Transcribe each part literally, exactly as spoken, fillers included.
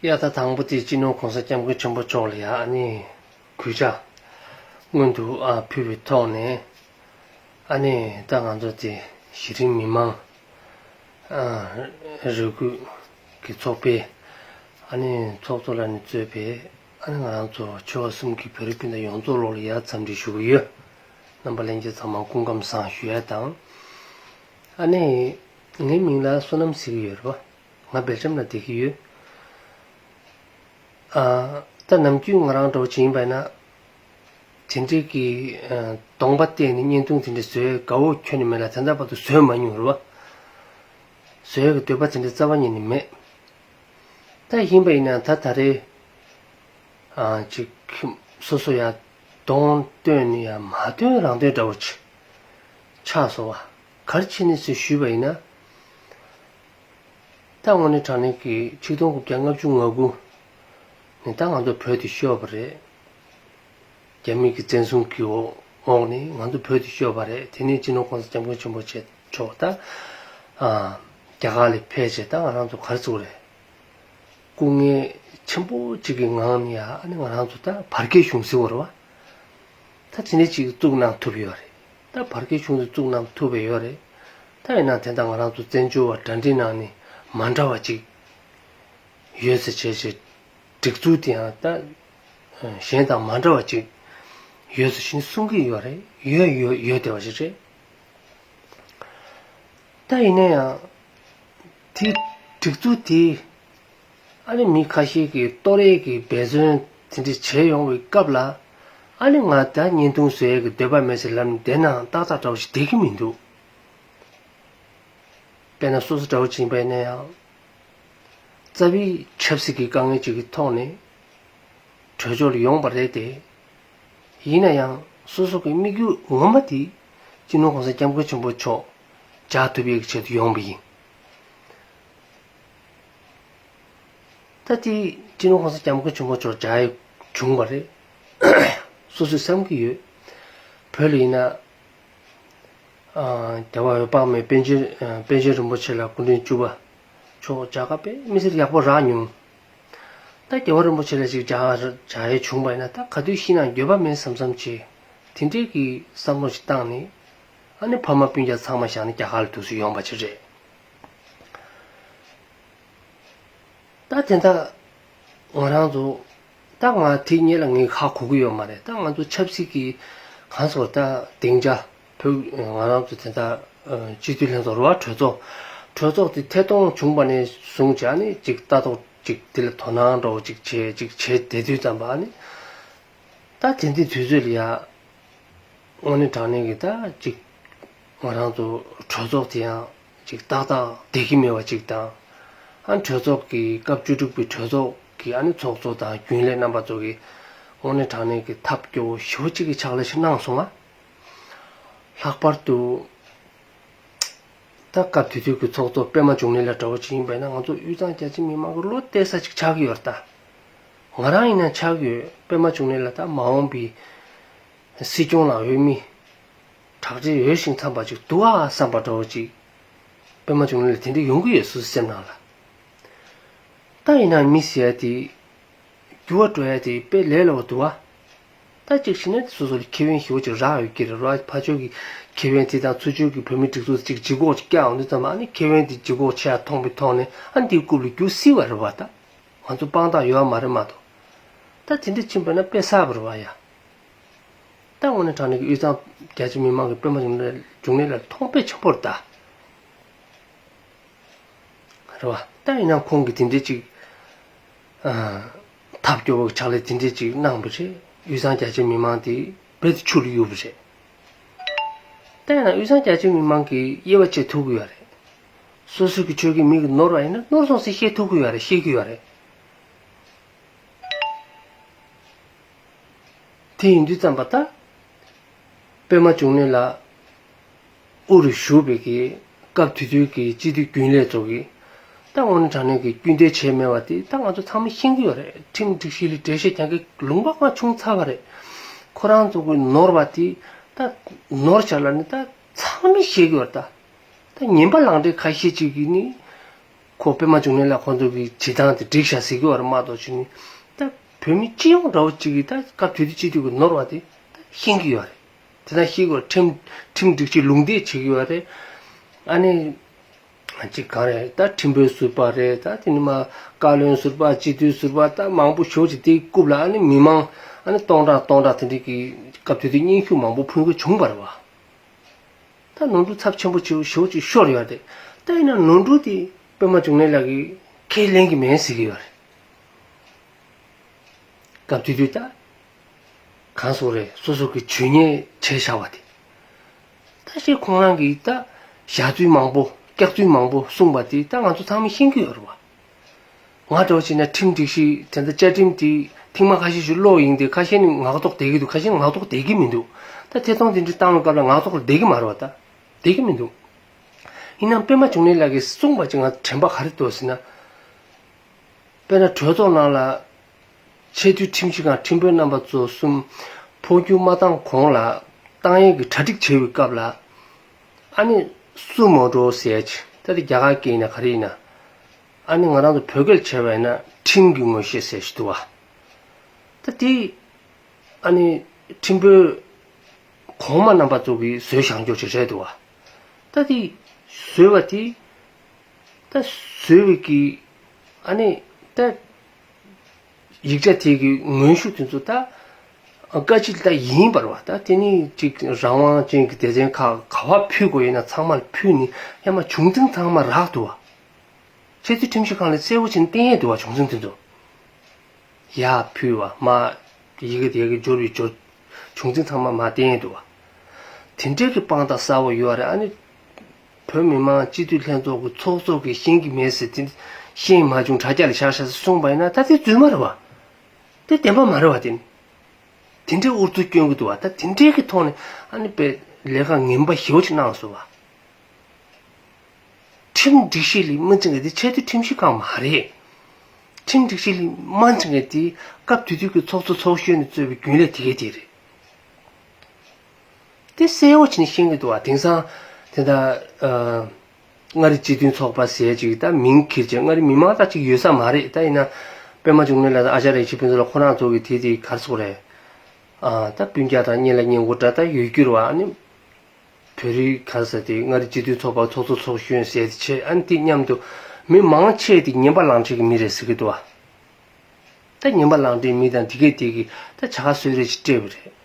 ཡ་ད་དང་པོ་དེ་སྤྱི་ནོར་༸གོང་ས་༸སྐྱབས་མགོན་ཆེན་པོ་མཆོག་ལ་ཡ་ཨ་ནི་གུས་ཕྱག་སྔོན་དུ་ཨ་ཕུལ་བའི་ཐོག་ནས། ཨ་ནི་ད་ང་ཚོ་དེ་གཞི་རིམ་མི་མང་ཨ་རེ་སྐུལ་གྱི་ཚོགས་པའི་ཨ་ནི་ཚོགས་གཙོ་ལགས་ནས་གཙོས་པའི་ཨ་ནི་ང་རང་ཚོ་ཆོལ་ཁ་གསུམ་གྱི་བོད་རིགས་སྤུན་ཟླ་ཡོངས་རྫོགས་ལོག་ལ་ཡ་འཚམས་འདྲི་ཞུ་གི་ཡོད། རྣམ་པ་ལྷན་རྒྱས་ཚང་མ་སྐུ་ཁམས་བཟང་ཞུ་ཡ་དང་། ཨ་ནི་ངའི་མིང་ལ་བསོད་ནམས་ཟེར་གྱི་ཡོད་རེད་པ། ང་སྦེལ་ཇམ་ལ་བསྡད་ཀྱི་ཡོད། ཨ། ད་ནམ་རྒྱུན་ང་རང་འདྲ་བོ་ཅིག་ཡིན་པ་ཡིན་ན། དེ་འདྲའི་གི་ཨ་གདོང་པ་བལྟས་ནས་བརྙན་ཐུང་དེ་འདྲ་བཟོས་དགའ་བོ་ཁྱོན་ནས་མེད་ལ། དེ་འདྲ་བར་དུ་བཟོས་མ་མྱོང་རེད་པ། བཟོས་ཀྱི་འདོད་པ་དེ་འདྲ་རྩ་བ་ཉིད་ནས་མེད། ད་ཡིན་པ་ཡིན་ན་ད་ད་རེས་ཨ་ཅིག་སོ་སོ་ཡ་གདོང་སྟོན་ནས་ཡ་མ་སྟོན་རང་སྟོན་འདྲ་བོ་ཅིག་ཆགས་སོང་བ། ག་རེ་བྱས་ནས་ཟེར་ཞུས་པ་ཡིན་ན། ད་དངོས་གནས་དྲང་གནས་ཀྱི་ཆིག་སྟོང་དགུ་བརྒྱ་ལྔ་བཅུ་ང་དགུ་ནས་ད་ང་ཚོ་བོད་དེ་ཤོར་བ་རེད། རྒྱ་མི་གི་བཙན་བཟུང་གི་འོག་འོག་ནས་ང་ཚོ་བོད་དེ་ཤོར་བ་རེད། དེ་ནས་སྤྱི་ནོར་༸གོང་ས་༸སྐྱབས་མགོན་ཆེན་པོ་མཆོག་མཆོག་ད་ཨ་རྒྱ་གར་ལ་ཕེབས་བྱས་ད་ང་རང་ཚོ་ག་རེ་ཟེར་དགོས་རེད། སྐུ་ངལ་ཆེན་པོ་གཅིག་གི་ངང་ནས་ཡ་ཨ་ནི་ང་རང་ཚོ་ད་བར་བརྒལ་གཞུང་ཟེར་བ་རེད་བ། ད་དེ་འདྲ་ཅིག་བཙུགས་གནང་ཐུབ་ཡོད་རེད། ད་བར་བརྒལ་གཞུང་དེ་བཙུགས་གནང་ཐུབ་པ་ཡོད་རེད། ད་ཡིན་ན་དེ་འདྲ་ང་རང་ཚོ་བཙན་བྱོལ་བ་གྲ་སྒྲིག་གནང་ནས་མ་འདྲ་བ་ཅིག་ཡོད་ཟེར་བྱས་བྱས་སྒྲིག་འཛུགས་དེ་ཡང་ད་གཞན་དང་མ་འདྲ་བ་ཅིག་ཡོད་ཟེར་བཞིན་གསུང་གི་ཡོད་རེད། ཡོད་ཡོད་ཡོད་བསྡད་པ་ཞིག་རེད། ད་ཡིན་ན་ཡང་དེ་སྒྲིག་འཛུགས་དེ་ཨ་ནི་མི་ཁ་ཤས་ཀྱིས་ལྟོ་རས་ཀྱི་འབད་བརྩོན་དེ་འདྲ་བྱས་ཡོང་བའི་སྐབས་ལ་ཨ་ནི་ང་ད་བརྙན་ཐུང་བཟོ་ཡས་ཀྱི་འདོད་པ་མེད་ཟེར་ལབ་ནས་བསྡད་ནའང་ཏག་ཏག་འདྲ་བོ་ཞིག་བསྡད་ཀྱི་མི་འདུག་དཔེར་ན་སོ་སོ་འདྲ་བོ་ཅིག་ཡིན་པ་ཡིན་ན་ཡང་། རྩ་བའི་ཆབ་སྲིད་ཀྱི་དཀའ་ངལ་ཅིག་གི་ཐོག་ནས་གྲོས་ཚོགས་ལ་ཡོང་བ་རེད་དེ། ཡིན་ན་ཡང་སོ་སོ་གི་དམིགས་ཡུལ་ངོ་མ་དེ་སྤྱི་ནོར་༸གོང་ས་༸སྐྱབས་མགོན་ཆེན་པོ་མཆོག་མཇལ་ཐུབ་ཡས་ཀྱི་ཆེད་དུ་ཡོང་བ་ཡིན། ད་དེ་སྤྱི་ནོར་༸གོང་ས་༸སྐྱབས་མགོན་ཆེན་པོ་མཆོག་མཇལ་ཡས་བྱུང་བ་རེད། སོ་སོས་བསམ་གྱི་ཡོད། བོད་ལ་ཡིན་ན། རྒྱལ་བ་འོད་དཔག་མེད་པཎ་ཆེན་པཎ་ཆེན་རིན་པོ་ཆེ་ལ་སྐུ་ཕྲེང་བཅུ་པ་མཆོག་མཇལ་ཁ་དཔེ་མི་སྲིད་ཡག་པོ་རག་མྱོང་། ད་རྒྱལ་བ་རིན་པོ་ཆེ་ལ་ཅིག་མཇལ་མཇལ་ཡས་བྱུང་བ་ཡིན་ན་ད་ག་དུས་ཤི་ན་འགྱོད་པ་མེད་བསམ་བསམ་བྱས། དེ་འདྲའི་གི་བསམ་བློ་ཞིག་བཏང་ནས་ཨ་ནི་ཕ་མ་སྤུན་ཀྱག་ཚང་མ་བཞག་ནས་རྒྱ་གར་ལ་འདུག་སེ་ཡོང་བ་ཅིག་རེད། ད་དེ་འདྲ་ང་རང་ཚོ་ད་ང་དེ་སྔོན་ལ་ངས་ཧ་གོ་གི་ཡོད་མ་རེད། ད་ང་ཚོ་ཆབ་སྲིད་ཀྱི་གང་ཟེར་ད་སྡིངས་ཆ་བོད་ང་རང་ཚོ་དེ་འདྲ་སྤྱི་འཐུས་ལྷན་ཚོགས་རེད་བ། གྲོས་ཚོགས་གྲོས་ཚོགས་དེ་ཐད་གཏོང་བྱུང་བ་ནས་བཟུང་བྱས་ནས་ཅིག་ལྟ་རྟོག་ཅིག་དེ་ལ་དོ་སྣང་འདྲ་བོ་ཅིག་བྱས་ཅིག་བྱས་བསྡད་དུས་ཙམ་པ་ནི། ད་དེ་འདྲའི་དུས་ཚོད་ལ་ཡ། དངོས་གནས་དྲང་གནས་ཀྱི་ད་ཅིག་ང་རང་ཚོ་གྲོས་ཚོགས་དེ་ཡང་ཅིག་ཏག་ཏག་བསྡད་ཀྱི་མེད་པ་ཅིག་དང་། ཨ་གྲོས་ཚོགས་ཀྱི་སྐབས་བཅུ་དྲུག་པའི་གྲོས་ཚོགས་ཀྱི་ཨ་ནི་ཚོགས་གཙོ་དང་རྒྱུན་ལས་རྣམ་པ་ཚོ་གིས་དངོས་གནས་དྲང་གནས་ཀྱི་ཐབས་སྐྱོ་བོ་ཞེ་པོ་ཅིག་གི་ཕྱག་ལས་ཤིག་གནང་སོང་ང་། ལྷག་པར་དུ། ད་སྐབས་དེ་དུས་ཀྱི་ཚོགས་གཙོ་པད་མ་འབྱུང་གནས་ལགས་འདྲ་བོ་ཅིག་ཡིན་པས་ན་ང་ཚོ་དབུས་གཙང་རྒྱ་ཆེ་མི་མང་གི་བློ་གཏད་ས་ཅིག་ཆགས་ཀྱི་ཡོད་རེད་ད། ང་རང་ཡིན་ན་ཆགས་ཀྱི་ཡོད། པད་མ་འབྱུང་གནས་ལགས་ད་མ་འོངས་པའི་སྲིད་སྐྱོང་ལ་འོས་མི་དྲག་གྲས་ཡོད་ཞིང་འཚམས་པ་ཅིག་འདུག་ཨ་བསམ་པ་འདྲ་བོ་ཅིག་པད་མ་འབྱུང་གནས་ལགས་དེ་འདྲ་ཡོང་གི་ཡོད་སོ་སོའི་སེམས་ནང་ལ། ད་ཡིན་ན་མི་ཟེར་ཡ་དེ། འགྱུར་བ་འགྲོ་ཡ་དེ་དཔེ་ལས་སླ་བོ་འདུག་བ། ད་གཅིག་བྱས་ན་སོ་སོ་ལ་ཁེ་ཕན་ཞེ་པོ་ཅིག་རག་ཡོད་ཀྱི་རེད་ར། ཕར་ཕྱོགས་ཀྱི་ཁེ་ཕན་དེ་དང་ཚུར་ཕྱོགས་ཀྱི་བོད་མི་སྒྲིག་འཛུགས་ཅིག་ལྗིད་ཁོག་ཅིག་བསྐྱལ་ཡོང་དུས་ཙམ་པ་ཨ་ནི་ཁེ་ཕན་དེ་ལྗིད་ཁོག་ཆེ་ཡ་མཐོང་པའི་ཐོག་ནས་ཨ་ནི་དེའི་རྐུབ་ལ་རྒྱུག་སྲིད་པ་རེད་བ། ད་ང་ཚོ་དཔང་རྟགས་ཡོད་པ་མ་རེད་མ་གཏོགས། ད་དེ་འདྲ་ཕྱིན་པ་ན་དཔེ་བསགས་པ་རེད་བ་ཡ། ད་དངོས་གནས་དྲང་གནས་ཀྱི་དབུས་གཙང་རྒྱ་ཆེ་མི་མང་གི་པད་མ་འབྱུང་གནས་ལ་མཐོང་དཔེ་ཆེན་པོ་རེད་ད། རེད་བ། ད་ཡིན་ན་ཁོང་གིས་དེ་འདྲའི་ཅིག་ཨ། ཐབས་སྐྱོ་བོ་གི་ཕྱག་ལས་དེ་འདྲའི་ཅིག་གནང་བ་རེད། དབུས་གཙང་རྒྱ་ཆེ་མི་མང་དེ་རྦད་དེ་ཆུ་ལ་གཡུག་པ་རེད། ད་ཡིན་ན་དབུས་གཙང་རྒྱ་ཆེ་མི་མང་གིས་དབྱེ་བ་ཕྱེ་ཐུབ་ཀྱི་ཡོད་རེད། སོ་སོ་གི་ཆོལ་ཁའི་མི་གིས་ནོར་བ་ཡིན་ན་ནོར་སོང་ཟེར་བཤད་ཐུབ་ཀྱི་ཡོད་རེད། བཤད་ཀྱི་ཡོད་རེད། དེ་ཡིན་དུས་ཙམ་པ་ད། པད་མ་འབྱུང་གནས་ལགས་དབུ་རུ་བཞུགས་པའི་གི་སྐབས་དེ་དུས་ཀྱི་སྤྱི་འཐུས་རྒྱུན་ལས་ཚོ་གིས་ད་དངོས་གནས་དྲང་གནས་ཀྱི་སྐྱོན་འདེབས་བྱས་མེད་པ་དེ་ད་ང་ཚོ་ཚང་མས་ཤེས་ཀྱི་ཡོད་རེད། ཁྲིམས་སྒྲིག་གཞི་ལ་འགྲེལ་བཤད་རྒྱག་གི་ལུང་པ་མ་བྱུང་ཚར་བ་རེད། ཁོ་རང་ཚོ་གི་ནོར་བ་དེ་ད་ནོར་བྱ་ལ་ནི་ད་ཚང་མས་ཤེས་ཀྱི་ཡོད་རེད་ད། ད་ངན་པ་ལང་འདྲེ་ཁ་ཤས་ཅིག་གིས་ནི། ཁོ་པད་མ་འབྱུང་གནས་ལགས་ཁོང་ཚོ་གི་བྱེད་སྟངས་དེ་འགྲིག་ཤག་ཟེར་གྱི་ཡོད་རེད་མ་གཏོགས་ཅི་ནི། ད་བོད་མི་སྤྱི་ཡོངས་འདྲ་བོ་གཅིག་གིས་ད་སྐབས་དེ་དུས་སྤྱི་འཐུས་ཀྱི་ནོར་བ་དེ་ད་ཤེས་ཀྱི་ཡོད་རེད། དེ་ད་ཤེས་དགོས། ཁྲིམས་ཁྲིམས་སྒྲིག་གཞི་ལུང་འདེད་བྱེད་ཀྱི་ཡོད་རེད། ཨ་ནི། ཅིག་ག་རེད། ད་ཁྲིམས་དཔོན་ཟུར་པ་རེད། ད་དེ་ནི་མ་བཀའ་བློན་ཟུར་པ། སྤྱི་འཐུས་ཟུར་པ། ད་མང་པོ་ཞེ་པོ་ཅིག་དེའི་རྐུབ་ལ་ཨ་ནི་མི་མང་ཨ་ནི་སྟོང་ཕྲག་སྟོང་ཕྲག་དེ་འདྲ་གི་སྐབས་དེ་དུས་སྙན་ཞུ་མང་པོ་ཕུལ་དགོས་བྱུང་བ་རེད་བ། ད་ནོར་འཁྲུལ་ཚབས་ཆེན་པོ་ཞེ་པོ་ཞེ་པོ་ཅིག་ཤོར་ཡོད་རེད། ད་ཡིན་ན་ནོར་འཁྲུལ་དེ་པད་མ་འབྱུང་གནས་ལགས་ཀྱིས་ཁས་ལེན་གྱི་མེད་ཟེར་གྱི་ཡོད་རེད། སྐབས་དེ་དུས་ད་གང་སོང་རེད། སོ་སོ་གི་ཇུས་ཉེས་བྱས་བཞག་པ་དེ། ད་ཞེས་ཁོང་རང་གིས་ད་ཞག་ཚུལ་མང་པོ་སྐྱག་ཚུལ་མང་པོ་གསུངས་པ་དེ་ད་ང་ཚོ་ཚང་མས་ཤེས་ཀྱི་ཡོད་རེད་བ། ང་འདྲ་བོ་བྱས་ན་ཁྲིམས་སྒྲིག་གཞི་དེ་འདྲ་བཅའ་ཁྲིམས་དེ་ཐེངས་མ་ཁ་ཤས་ཤིག་ཀློག་ཡིན་ཏེ། ཁ་ཤས་ནི་ངག་ཐོག་བསྡད་ཀྱི་འདུག་ཁ་ཤས་ནི་ངག་ཐོག་བསྡད་ཀྱི་མི་འདུག་ད་ཐད་གཏོང་དེ་འདྲ་བཏང་བའི་སྐབས་ལ་ངག་ཐོག་ལ་བསྡད་ཀྱི་མ་རེད་བ། ད་བསྡད་ཀྱི་མི་འདུག་ཡིན་ནའང་པད་མ་འབྱུང་གནས་ལགས་ཀྱིས་གསུངས་པ་ཅིག་ང་དྲན་པ་ག་རེ་འདུག་ཟེར་ན། དཔེར་ན་གྲོས་ཚོགས་ནང་ལ་ཆེས་མཐོའི་ཁྲིམས་ཞིབ་ཁང་ཁྲིམས་དཔོན་རྣམ་པ་ཚོ་གསུམ་འཕོ་འགྱུར་མ་བཏང་གོང་ལ་བཏང་ཡས་ཀྱི་གྲ་སྒྲིག་བྱེད་པའི་སྐབས་ལ། ཨ་ནི་སུ་མོ་ཊོ་ཟེར་ཡ་ཅིག་ད་དེ་རྒྱ་གར་སྐད་ཡིན་ན་ག་རེ་ཡིན་ན། ཨ་ནི་ང་རང་ཚོ་བོད་སྐད་བྱས་པ་ཡིན་ན་ཁྲིམས་ཀྱི་ངོ་ཤེས་ཟེར་ཞིག་འདུག་བ། ད་དེ་ཨ་ནི་ཁྲིམས་དཔོན་གོང་མ་རྣམ་པ་ཚོ་གིས་བཟོས་བཞག་འཇོག་བྱེད་བྱས་འདུག་བ། ད་དེ་བཟོས་པ་དེ། ད་བཟོས་པའི་གི་ཨ་ནི་ད་ཡིག་ཆ་དེ་གི་ངོས་ཤུགས་དེ་ཚོ་ད་བཀའ་སྤྱི་ད་ཡིན་པར་བ། ད་དེ་ནི་ཅིག་རང་དབང་ཅན་གི་སྡེ་ཚན་ཁག་ག་བ་ཕུལ་དགོས་ཡིན་ན་ཚང་མ་ལ་ཕུལ་ནི་ཡང་མ་བྱུང་ཚིག་ཚང་མ་རག་འདུག་བ། ཆེས་མཐོའི་ཁྲིམས་ཞིབ་ཁང་ལ་གསལ་བོ་བྱས་ནས་བསྟན་ཡས་འདུག་བ། བྱུང་ཚིག་དེ་ཚོ། ཡར་ཕུལ་བ་མར་ཡི་གེ་དེ་གི་འབྱོར་བའི་འབྱོར། བྱུང་ཚིག་ཚང་མ་མར་བསྟན་འདུག་བ། དེ་འདྲའི་གི་དཔང་རྟགས་གསལ་བོ་ཡོད་རེད། ཨ་ནི་བོད་མི་མང་སྤྱི་འཐུས་ལྷན་ཚོགས་ཀྱི་ཚོགས་གཙོ་གིས་ཤེས་ཀྱི་མེད་ཟེར། དེ་ཤེས་མ་བྱུང་དྲ་རྒྱ་ལ་བཞག་བཞག་ཟེར་གསུངས་པ་ཡིན་ན་ད་དེ་རྫུན་མ་རེད་བ། དེ་བདེན་པ་མ་རེད་བ། དེ་ནི་དེ་འདྲའི་ཨུ་ཚུགས་སྐྱོན་གྱི་འདུག་བ། ད་དེ་འདྲའི་གི་ཐོག་ནས་ཨ་ནི་དཔེ་ལས་ཀ་ངན་པ་ཞེ་པོ་ཅིག་གནང་སོང་བ། ཁྲིམས་སྒྲིག་གཞི་ལ་མ་འཛིན་མཁན་དེ་ཆེས་མཐོའི་ཁྲིམས་ཞིབ་ཁང་མ་རེད། ཁྲིམས་སྒྲིག་གཞི་ལ་མ་འཛིན་མཁན་དེ་སྐབས་དེ་དུས་ཀྱི་ཚོགས་གཙོ་ཚོགས་གཞོན་ནས་གཙོས་པའི་རྒྱུན་ལས་དེ་གས་དེ་རེད། དེ་གསལ་བོ་བྱས་ནས་ཤེས་ཀྱི་འདུག་བ། དེང་སང་དེ་ད་ཨ། མངའ་རིས་སྤྱི་མཐུན་ཚོགས་པ་ཟེར་ཅིག་ད་མིང་འཁྱེར་བྱས་མངའ་རིས་མི་མང་ད་ཅིག་ཡོད་ས་མ་རེད། ད་ཡིན་ན་པད་མ་འབྱུང་གནས་ལགས་དང་ཨ་ཅརྱ་ཡེ་ཤེས་ཕུན་ཚོགས་ལགས་ཁོ་རང་ཚོ་གི་དེ་དེ་ག་རེ་ཟེར་དགོས་རེད། ཨ། ད་སྤུན་ཀྱག་དང་གཉེན་ལ་གཉེན་པོ་འདྲ་ད་ཡོད་རྒྱུ་རེད་བ། ཨ་ནི། བོད་རིགས་ག་རེ་ཟེར་དེ་མངའ་རིས་སྤྱི་མཐུན་ཚོགས་པ་ཚོགས་གཙོ་ཚོགས་གཞོན་ཟེར་དེ་བྱས། ཨ་ནི་དེ་མཉམ་དུ་མི་མང་ཆེ་དེ་ངན་པ་ལངས་བྱེད་ཀྱི་མི་རེད་ཟེར་གྱི་འདུག་བ། ད་ངན་པ་ལངས་བྱེད་མི་དང་དེ་གས་དེ་གིས་ད་བྱ་དགའ་གསོལ་རས་ཅིག་སྤྲད་པ་རེད།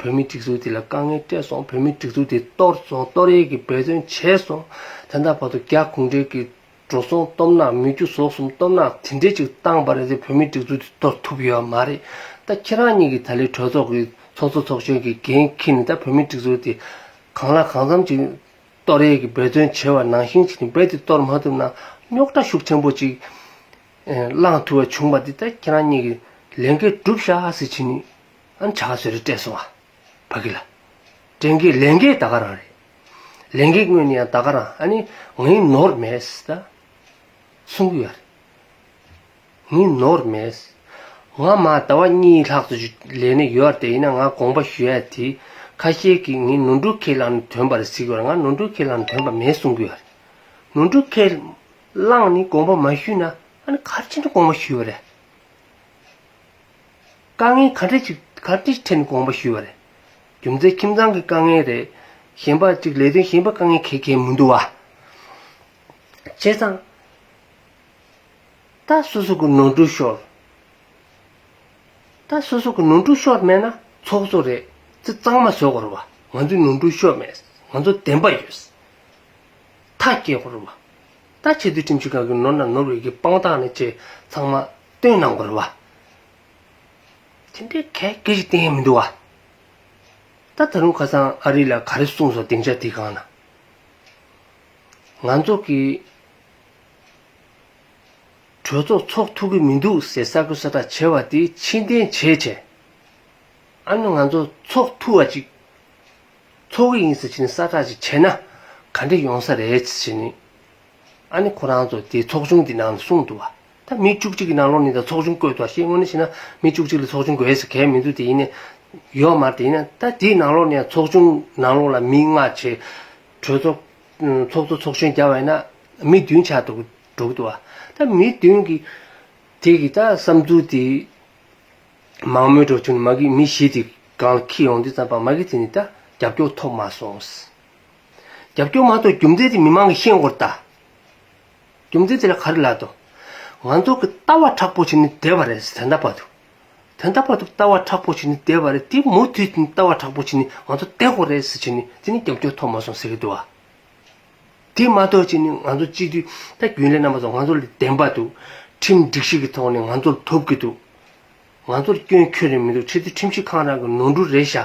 བོད་མིའི་སྒྲིག་འཛུགས་དེ་ལ་དཀའ་ངལ་སྤྲད་སོང་། བོད་མིའི་སྒྲིག་འཛུགས་དེ་གཏོར་སོང་། གཏོར་ཡས་ཀྱི་འབད་བརྩོན་བྱས་སོང་། ད་ལྟ་བར་དུ་རྒྱ་གུང་ཁྲན་གྱི་འགྲོ་སོང་སྟོབས་ནག་མི་རྒྱུ་ཟོག་གསུམ་སྟོབས་ནག་དེ་འདྲས་ཅིག་བཏང་བ་རེད་དེ། བོད་མིའི་སྒྲིག་འཛུགས་དེ་གཏོར་ཐུབ་ཡོད་མ་རེད། ད་ཁྱེད་རང་གཉིས་ཀྱིས་ད་ལོའི་གྲོས་ཚོགས་ཀྱི་ཚོགས་གཙོ་ཚོགས་གཞོན་གྱི་འགན་འཁྱེར་ནས་ད་བོད་མིའི་སྒྲིག་འཛུགས་དེ་གང་ལ་གང་འཚམ་ཅིག་གཏོར་ཡས་ཀྱི་འབད་བརྩོན་བྱས་པ་ནང་བཞིན་བྱས་ནས་རྦད་དེ་གཏོར་མ་ཐུབ་ན་རྙོག་དྲ་ཤུགས་ཆེན་པོ་ཅིག་ཨེ། བསླངས་ཐུབ་པ་བྱུང་བ་འདི་ད་ཁྱེད་རང་གཉིས་ཀྱི་ལས་འགན་འགྲུབ་ཤག་ཟེར་བྱས་ནས་ཨ་ནི་བྱ་དགའ་གསོལ་རས་སྤྲད་སོང་བ། ཕ་གི་ལ། དྲན་གི་ལས་འགན་ད་ག་རང་རེད། ལས་འགན་དངོས་ནས་ཡང་ད་ག་རང་། ཨ་ནི་ངའི་ནོར་མེད་ད་གསུང་གི་ཡོད་རེད། ངའི་ནོར་མེད། ང་མ་ཟླ་བ་གཉིས་ལྷག་ཙམ་ཞིག་ལས་ནས་ཡོད་རེད། དེ་ཡིན་ན་ང་དགོངས་པ་ཞུ་ཡ་དེ་ཁ་ཤས་ཀྱིས་ངས་ནོར་འཁྲུལ་ཁས་བླངས་ནས་ཐོན་པ་རེད་ཟེར་གྱི་ཡོད་རེད། ང་ནོར་འཁྲུལ་ཁས་བླངས་ནས་ཐོན་པ་མེད་གསུང་གི་ཡོད་རེད། ནོར་འཁྲུལ་ཁས་བླངས་ནས་དགོངས་པ་མ་ཞུས་ན་ཨ་ནི་ག་རེ་བྱས་ནས་དགོངས་པ་ཞུས་པ་རེད། དཀའ་ངལ་ག་འདྲ་ཅིག་ག་འདྲ་ཅིག་འཕྲད་ནས་དགོངས་པ་ཞུས་པ་རེད། རྒྱུ་མཚན་ཁྱིམ་ཚང་གི་དཀའ་ངལ་རེད། གཞན་པ་ཅིག་ལས་དོན་གཞན་པ་དཀའ་ངལ་གང་ཡང་མི་འདུག་བ། བྱས་ཙང་ད་སོ་སོ་གི་ནོར་འཁྲུལ་ཤོར། ད་སོ་སོ་གི་ནོར་འཁྲུལ་ཤོར་མེད་ན་ཚོགས་གཙོ་རེད། ཙི་གཙང་མ་བཟོ་དགོས་རེད་བ། ང་ཚོའི་ནོར་འཁྲུལ་ཤོར་མེད། ང་ཚོ་བདེན་པ་ཡོད། ཐག་བཅད་དགོས་རེད་བ། ད་ཆེས་མཐོའི་ཁྲིམས་ཞིབ་ཁང་གི་ནོར་ན་ནོར་བའི་གི་དཔང་རྟགས་ནས་ཅེས་ཚང་མ་སྟོན་གནང་དགོས་རེད་བ། དེ་འདྲའི་གལ་གལ་ཞིག་གཏན་ཡས་མི་འདུག་བ། ད་ད་རུང་ཁ་སང་ཨ་རི་ལ་ག་རེ་གསུངས་སོང་སྡིངས་ཆ་དེ་སྒང་ལ། ང་ཚོ་གི་གྲོས་ཚོགས་ཚོགས་ཐུབ་ཀྱི་མི་འདུག་ཟེར་གསར་འགོད་གསལ་བསྒྲགས་བྱས་པ་དེ་ཕྱིར་འཐེན་བྱས་བྱས། ཨ་ནི་ང་ཚོ་ཚོགས་ཐུབ་པ་ཅིག་ཚོགས་ཀྱི་ཡིན་ཟེར་བྱས་ནས་གསལ་བསྒྲགས་ཅིག་བྱས་ན་ག་འདྲ་ཡོང་ས་རེད་ཟེར་བྱས་ནས། ཨ་ནི་ཁོ་རང་ཚོ་དེ་ཚོགས་ཆུང་དེ་ནང་ལ་གསུངས་འདུག་བ། ད་མི་བཅུ་གཅིག་གི་ནང་ལོགས་ནས་ད་ཚོགས་ཆུང་བསྐོས་འདུག་བ། ཤེས་དངོས་གནས་བྱས་ན་མི་བཅུ་གཅིག་ལ་ཚོགས་ཆུང་དགོས་ཟེར་གང་ཡང་མི་འདུག་དེ་ཡིན་ནའི་ཡོད་མ་རེད། དེ་ཡིན་ན་ད་དེའི་ནང་ལོགས་ནས་ཚོགས་ཆུང་ནང་ལོགས་ལ་མི་ལྔ་བྱས་གྲོས་ཚོགས་ཚོགས་གཙོ་ཚོགས་གཞོན་རྒྱབ་པ་ཡིན་ན་ མི་བདུན་ཆགས་འགྲོ་གི་འདུག་བ། ད་མི་བདུན་གྱི་དེ་གི་ད་བསམ་ཚུལ་དེ་མང་མོས་འགྲོ་བྱུང་ནས། མ་གི་མི་བཞི་དེ་སྒང་ལ་འཁྱེར་ཡོང་དུས་ཙམ་པ། མ་གི་དེ་ནི་ད་རྒྱབ་སྐྱོར་ཐོབ་མ་སོང་། རྒྱབ་སྐྱོར་མ་ཐོབ་རྒྱུ་མཚན་དེ་མི་མང་གིས་ཤེས་དགོས་རེད་ད། རྒྱུ་མཚན་དེ་ལ་ག་རེ་ལབ་དོ། ང་ཚོ་གི་ལྟ་བ་མཁྲེགས་པོ་བྱས་ནས་བསྡད་པ་རེད། ད་ལྟ་བར་དུ། ད་ལྟ་བར་དུ་ལྟ་བ་མཁྲེགས་པོ་བྱས་ནས་བསྡད་པ་རེད། དེ་མུ་མཐུད་དུ་ལྟ་བ་མཁྲེགས་པོ་བྱས་ནས་ང་ཚོ་བསྡད་དགོས་རེད་ཟེར་བྱས་ནས། དེ་ནི་རྒྱབ་སྐྱོར་ཐོབ་མ་སོང་ཟེར་གི་འདུག་བ། དེ་མ་གཏོགས་བྱས་ནས་ང་ཚོ་སྤྱི་འཐུས་ད་རྒྱུན་ལས་རྣམ་པ་ཚོ་ང་ཚོ་ལ་བདེན་པ་འདུག་ཁྲིམས་སྒྲིག་གཞི་གི་ཐོག་ནས་ང་ཚོར་ཐོབ་ཀྱི་འདུག་ང་ཚོར་སྐྱོན་ཁྱོན་ནས་མི་འདུག་ཁྲིམས་ཁྲིམས་ཞིབ་ཁང་རང་གི་ནོར་འཁྲུལ་རེད་ཤག་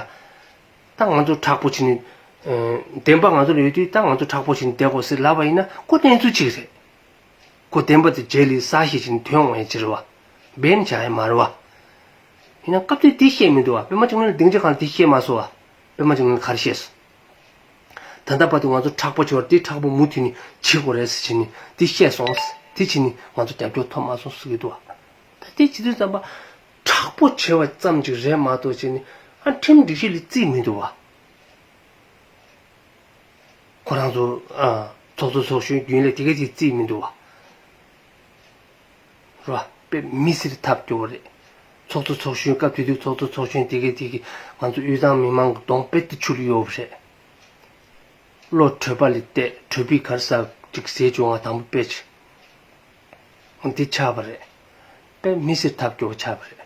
ད་ང་ཚོ་མཁྲེགས་པོ་བྱས་ནས། ཨ། བདེན་པ་ང་ཚོ་ལ་ཡོད་དུས་ད་ང་ཚོ་མཁྲེགས་པོ་བྱས་ནས་བསྡད་དགོས་ཟེར་ལབ་པ་ཡིན་ན། ཁོ་གནས་ཚུལ་གཅིག་རེད། ཁོ་བདེན་པ་དེ་རྗེས་ལ་གསལ་བཤད་བྱས་ནས་ཐོན་འོང་ཡ་ཅིག་རེད་བ། འབད་ནས་བྱ་ཡ་མ་རེད་བ། ཡིན་ན་སྐབས་དེ་དེ་བཤད་མི་འདུག་བ། པད་མ་འབྱུང་གནས་ལ་སྡིངས་ཆ་སྒང་ལ་དེ་བཤད་མ་སོང་བ། པད་མ་འབྱུང་གནས་ལ་ག་རེ་བཤད་སོང་། ད་ལྟ་བར་དུ་ང་ཚོ་མཁྲེགས་པོ་བྱེད་པ་དེ་མཁྲེགས་པོ་མུ་མཐུད་ནས་བྱེད་དགོས་རེད་ཟེར་བྱས་ནས་དེ་བཤད་སོང་། དེ་བྱས་ནས་ང་ཚོ་རྒྱབ་སྐྱོར་ཐོབ་མ་སོང་ཟེར་གྱི་འདུག་བ། ད་དེ་བྱེད་དུས་ཙམ་པ་མཁྲེགས་པོ་བྱེད་པ་ཙམ་ཅིག་རེད་མ་གཏོགས་བྱས་ནས། ཨ། ཁྲིམས་སྒྲིག་གཞི་ལ་བརྩིས་མི་འདུག་བ། ཁོ་རང་ཚོ། ཨ། ཚོགས་གཙོ་ཚོགས་གཞོན་རྒྱུན་ལས་དེ་ག་དེ་བརྩིས་མི་འདུག་བ། རེད་བ། དཔེ་མི་སེར་ཐབས་སྐྱོ་བོ་རེད། ཚོགས་གཙོ་ཚོགས་གཞོན་སྐབས་དེ་དུས་ཚོགས་གཙོ་ཚོགས་གཞོན་དེ་ག་དེ་གིས་ང་ཚོ་དབུས་གཙང་མི་མང་གི་གདོང་དཔེ་དེ་ཆུ་ལ་གཡོགས་པ་རེད། བློ་གྲོས་པ་ལས་བལྟས། གྲོས་འབུལ་ག་རེ་ཟ་ཅིག་ཟས་བྱུང་བ་དང་པོ་དཔེ་ཆ། འདི་ཆགས་པ་རེད། དཔེ་མི་སེར་ཐབས་སྐྱོ་བོ་ཆགས་པ་རེད།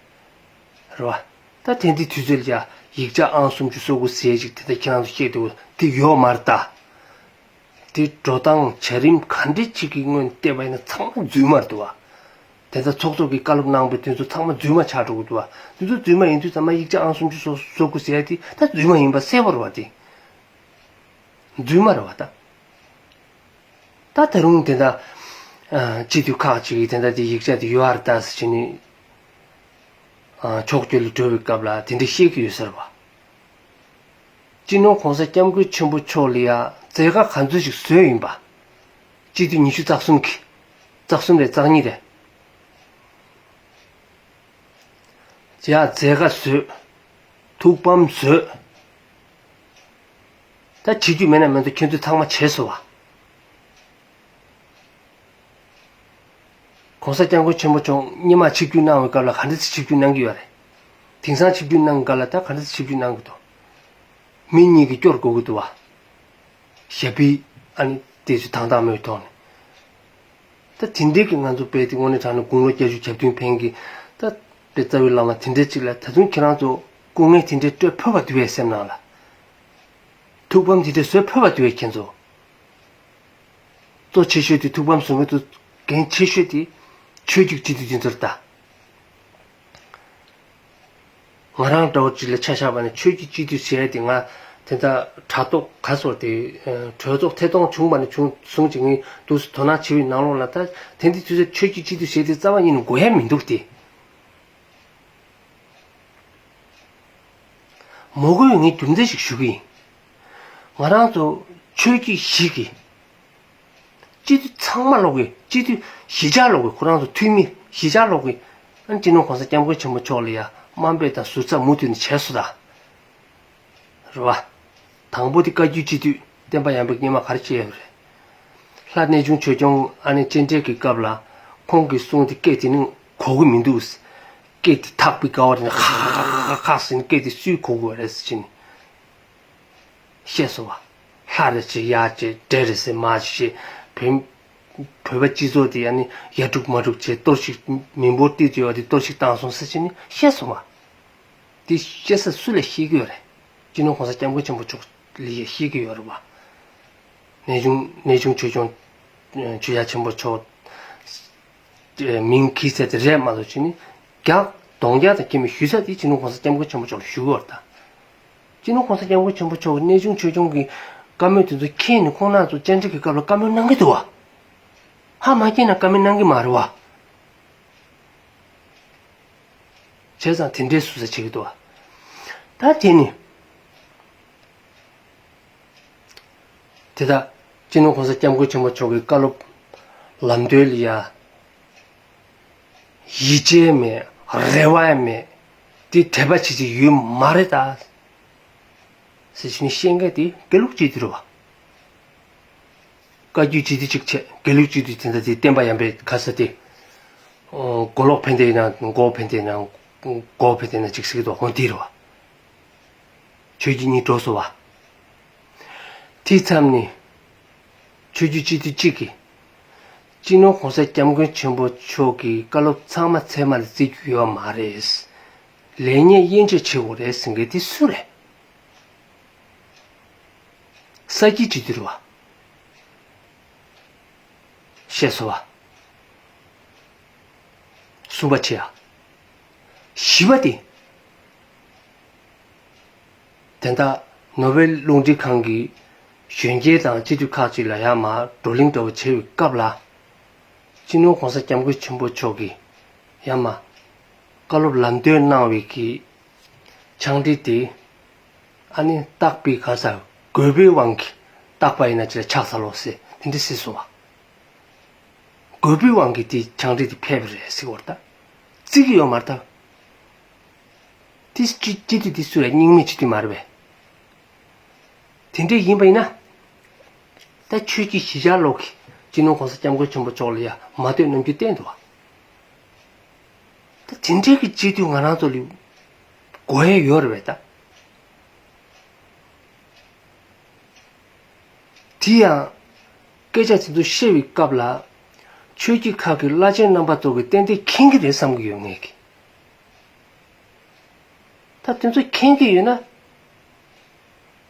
རེད་བ། ད་དེ་འདི་དུས་ཚོད་ལ་ཡ་ཡིག་ཆ་ཨང་སུམ་ཅུ་སོ་དགུ་ཟེར་ཅིག་དེ་ད་ཁྱེད་རང་ཚོ་བཤད་འདུག་དེ་ཡོད་མ་རེད་ད། དེ་འགྲོ་སྟངས་བྱ་རིམ་ག་འདྲ་ཅིག་གི་སྔོན་བལྟས་པ་ཡིན་ན་ཚང་མ་རྫུན་མ་རེད་འདུག་བ། དེ་ད་ཚོགས་གཙོ་གིས་བཀའ་སློབ་གནང་པའི་དེ་ཚོ་ཚང་མ་རྫུན་མ་ཆགས་འགྲོ་གི་འདུག་བ། དེ་ཚོ་རྫུན་མ་ཡིན་དུས་ཙམ་པ་ཡིག་ཆ་ཨང་སུམ་ཅུ་སོ་སོ་དགུ་ཟེར་ཡ་དེ་ད་རྫུན་མ་ཡིན་པ་གསལ་པོ་རེད་བ། དེ་རྫུན་མ་རེད་བ་ད། ད་ད་རུང་དེ་འདྲ། ཨ། སྤྱི་འཐུས་ཁག་ཅིག་གིས་དེ་འདྲ་དེ་ཡིག་ཆ་དེ་ཡོད་ཨ་རེད་ད་ཟེར་བྱས་ནས། ཨ། ཕྱོགས་བསྐྱོད་ལ་འགྲོ་བའི་སྐབས་ལ་དེ་འདྲ་བཤད་ཀྱི་ཡོད་ས་རེད་བ། སྤྱི་ནོར་༸གོང་ས་༸སྐྱབས་མགོན་ཆེན་པོ་མཆོག་ལ་ཡ་མཛད་དཀའ་ག་ཚོད་ཅིག་བཟོས་ཡིན་པ། སྤྱི་འཐུས་ཉི་ཤུ་རྩ་གསུམ་གྱིས། རྩ་གསུམ་རེད། རྩ་གཉིས་རེད། ཡ། མཛད་དཀའ་བཟོས། ཐུགས་ཕམ་བཟོས། ད་བྱེད་རྒྱུ་མེད་ན་མེད་དོ། ཁྱེད་ཚོས་ཚང་མ་བྱས་སོང་བ། ༸གོང་ས་༸སྐྱབས་མགོན་ཆེན་པོ་མཆོག་སྔོན་མ་ཆིབས་བསྒྱུར་གནང་བའི་སྐབས་ལ་ག་འདྲ་སེ་ཆིབས་བསྒྱུར་གནང་གི་ཡོད་རེད། དེང་སང་ཆིབས་བསྒྱུར་གནང་གི་སྐབས་ལ་ད་ག་འདྲ་སེ་ཆིབས་བསྒྱུར་གནང་གི་འདུག་མི་གཉིས་ཀྱིས་སྐྱོར་དགོས་ཀྱི་འདུག་བ། ཞབས་པུས། ཨ་ནི་དེ་ཚོ་དང་ཐག་མོའི་ཐོག་ནས། ད་དེ་འདྲའི་གི་ང་ཚོ་དཔེ་དེ་དངོས་གནས་དྲང་གནས་དགུང་ལོ་བརྒྱད་ཅུ་གྱ་བདུན་ཕན་གི། ད་དཔེ་རྩ་བའི་བླ་མ་དེ་འདྲ་ཅིག་ལ་ད་དུང་ཁྱེད་རང་ཚོ་སྐུ་ངལ་དེ་འདྲ་སྤྲོད་ཕོད་པ་འདུག་བས་སེམས་ནང་ལ། ཐུགས་ཕམ་དེ་འདྲ་བཟོ་ཕོད་པ་འདུག་བས་ཁྱེད་ཚོ། གཙོ་ཆེ་ཤོས་དེ། ཐུགས་ཕམ་བཟོ་མཁན་ཚོ་འགན་ཆེ་ཤོས་དེ་ཆོས་བརྒྱུད་སྤྱི་འཐུས་དེ་ཚོ་རེད་ད། ང་རང་འདྲ་བོ་ཅིག་ལ་ཆ་བཞག་པ་ན་ཆོས་བརྒྱུད་སྤྱི་འཐུས་ཟེར་ཡ་དེ། ང་དེ་འདྲ་དྲ་ཐོག་ག་སོགས་དེ། ཨ། གྲོས་ཚོགས་ཐད་གཏོང་བྱུང་བ་ནས་བྱུང་བཟུང་ཅིག་ངས་འདུག་སེ་དོ་སྣང་བྱེད་པའི་ནང་ལོགས་ལ། ད་དེ་འདི་དུས་ཚོད་ཆོས་བརྒྱུད་སྤྱི་འཐུས་ཟེར་དེ་རྩ་བ་ཉིད་ནས་དགོས་ཡ་མི་འདུག་སྟེ། མ་དགོས་པའི་ངས་རྒྱུ་མཚན་ཞིག་ཞུ་གི་ཡིན། ང་རང་ཚོ་ཆོས་བརྒྱུད་བཞི་གི་སྤྱི་འཐུས་ཚང་མ་ལོག་གི། སྤྱི་འཐུས་གཞིས་ཆགས་ལོག་གི། ཁོ་རང་ཚོ་འཐུས་མི་གཞིས་ཆགས་ལོག་གི། ཨ་ནི་སྤྱི་ནོར་༸གོང་ས་༸སྐྱབས་མགོན་ཆེན་པོ་མཆོག་ལ་ཡ་དམའ་འབེབས་དང་ཟུར་ཟ་མུ་མཐུད་ནས་བྱས་སོང་ད། རེད་བ། དང་པོ་དེ་བཀའ་བརྒྱུད་སྤྱི་འཐུས་བསྟན་པ་ཡར་འཕེལ་སྔོན་མ་ག་རེ་བྱས་ཡོད་རེད། ལྷ་གནས་ཆུང་ཆོས་སྐྱོང་ཨ་ནི་སྤྱན་འདྲེན་གྱི་སྐབས་ལ་ཁོང་གིས་གསུངས་ཏེ་སྐད་དེ་ནི་གོ་གི་མི་འདུག་སྐད་དེ་ཐག་པའི་དགའ་བ་རེད། ཁ་ཁ་ཁ་ཁ་ཟེར་ནས་སྐད་དེ་སུས་གོ་དགོས་རེད་ཟེར་བྱས་ནས་བཤད་སོང་བ། ལྷ་རེད་ཟེར་ཡ་ཟེར། འདྲེ་རེད་ཟེར་མ་ཟེར། བོད་བོད་པ་སྤྱི་ཚོགས་དེ་ཨ་ནི་ཡ་དཀྲུག་མ་དཀྲུག་བྱས། གཏོར་བཤིག་མི་འབོར་ཏོག་ཙམ་ཡོད་པ་དེ་གཏོར་བཤིག་བཏང་སོང་ཟེར་བྱས་ནས་བཤད་སོང་བ། དེ་བཤད་ས་སུ་ལ་བཤད་ཀྱི་ཡོད་རེད། སྤྱི་ནོར་༸གོང་ས་༸སྐྱབས་མགོན་ཆེན་པོ་མཆོག་ལ་ཡ་བཤད་ཀྱི་ཡོད་རེད་བ། གནས་ཆུང་གནས་ཆུང་ཆོས་སྐྱོང་ཆོས་རྒྱལ་ཆེན་པོ་མཆོག་མིང་གིས་ཟེར་དེ་རེད་མ་གཏོགས་བྱས་ནས། རྒྱ་གདོང་རྒྱག་དང་ཁྱད་མེད་ཞུ་ས་དེ་སྤྱི་ནོར་༸གོང་ས་༸སྐྱབས་མགོན་ཆེན་པོ་མཆོག་ལ་ཞུ་གི་ཡོད་རེད་ད། སྤྱི་ནོར་༸གོང་ས་༸སྐྱབས་མགོན་ཆེན་པོ་མཆོག་གིས་གནས་ཆུང་ཆོས་སྐྱོང་གི་བཀའ་མོལ་དེ་ཚོ་མཁྱེན་ནས་ཁོང་རྣམ་ཚོ་བཅར་འདྲི་གི་སྐབས་ལ་བཀའ་མོལ་གནང་གི་འདུག་བ། ཧ་མ་མཁྱེན་ན་བཀའ་མོལ་གནང་གི་མ་རེད་བ། བྱས་ཙང་དེ་འདྲའི་ཟུར་ཟ་བྱེད་ཀྱི་འདུག་བ། ད་དེ་ནི། དེ་དག་སྤྱི་ནོར་༸གོང་ས་༸སྐྱབས་མགོན་ཆེན་པོ་མཆོག་གི་བཀའ་སློབ་ལམ་སྟོན་ལ་ཡ་ཡིད་ཆེས་མེད། རེ་བ་ཡང་མེད། དེ་དད་པ་བྱེད་ཀྱི་ཡོད་མ་རེད་ད་ཟེར་བྱས་ནས་བཤད་མཁན་དེ་དགེ་ལུགས་སྤྱི་འཐུས་རེད་བ། བཀའ་བརྒྱུད་སྤྱི་འཐུས་གཅིག་བྱས། དགེ་ལུགས་སྤྱི་འཐུས་དེ་འདྲ་དེ་བསྟན་པ་ཡར་འཕེལ་ག་ས་དེ། མགོ་ལོག་ཕན་བདེ་ན་མགོ་ཕན་བདེ་ན་མགོ་ཕན་བདེ་ན་གཅིག་ཟེར་གི་འདུག་འོ་འདི་རེད་བ། ཆོས་བརྒྱུད་གཉིས་འགྲོ་སོང་བ། དེའི་མཚམས་ནས་ཆོས་བརྒྱུད་སྤྱི་འཐུས་གཅིག་གིས་སྤྱི་ནོར་༸གོང་ས་༸སྐྱབས་མགོན་ཆེན་པོ་མཆོག་གི་བཀའ་སློབ་ཚང་མ་ཚད་མ་ལ་བརྩི་རྒྱུ་ཡོད་མ་རེད། ལེགས་ཉེས་དབྱེ་འབྱེད་བྱེད་དགོས་རེད་ཟེར་མཁན་དེ་སུ་རེད། ས་སྐྱིད་སྤྱི་འཐུས་རེད་བ། བཤད་སོང་བ། གསུམ་པ་བྱས་ཡ། བཞི་པ་དེ། དེ་འདྲ་ནོ་བེལ་རླུང་འཕྲིན་ཁང་གི་གཞོན་སྐྱེས་དང་སྤྱི་འཐུས་ཁག་ཅིག་ལ་ཡར་མར་བགྲོ་གླེང་འདྲ་བོ་བྱེད་པའི་སྐབས་ལ། སྤྱི་ནོར་༸གོང་ས་༸སྐྱབས་མགོན་ཆེན་པོ་མཆོག་གིས་ཡར་མར་བཀའ་སློབ་ལམ་སྟོན་གནང་བའི་གི་ཕྱག་བྲིས་དེ། ཨ་ནི་བཏགས་པའི་ག་ས་དགོས་པའི་དབང་གིས་བཏགས་པ་ཡིན་ན་ཅི་ལ་ཕྱག་འཚལ་ལོ་ཟེར་དེ་འདྲ་ཟེར་སོང་བ། དགོས་པའི་དབང་གིས་དེ་ཕྱག་བྲིས་དེ་ཕེབས་པ་རེད་ཟེར་བ་རེད་ད། བརྩི་གི་ཡོད་མ་རེད་ད། དེ་སྤྱི་སྤྱི་འཐུས་དེ་སུ་རེད། རྙིང་མའི་སྤྱི་འཐུས་མ་རེད་པས། དེ་འདྲ་ཡིན་པ་ཡིན་ན། ད་ཆོས་ཀྱི་གཞིས་ཆགས་ལོག་གིས་སྤྱི་ནོར་༸གོང་ས་༸སྐྱབས་མགོན་ཆེན་པོ་མཆོག་ལ་ཡ་མ་ལྟོས་རྣམ་འགྱུར་བསྟན་འདུག་བ། ད་དེ་འདྲའི་གི་སྤྱི་འཐུས་ང་རང་ཚོ་ལ་དགོས་ཡས་ཡོད་རེད་པས་ད། དེ་ཡང་སྐད་ཆ་དེ་ཚོ་བཤད་པའི་སྐབས་ལ། ཆོས་བརྒྱུད་ཁག་གི་བླ་ཆེན་རྣམ་པ་ཚོ་གིས་ཏན་ཏན་མཁྱེན་གྱི་རེད་བསམ་གྱི་ཡོད་ངེས་ཀྱི། ད་དེ་ཚོ་མཁྱེན་གྱི་ཡོད་ན།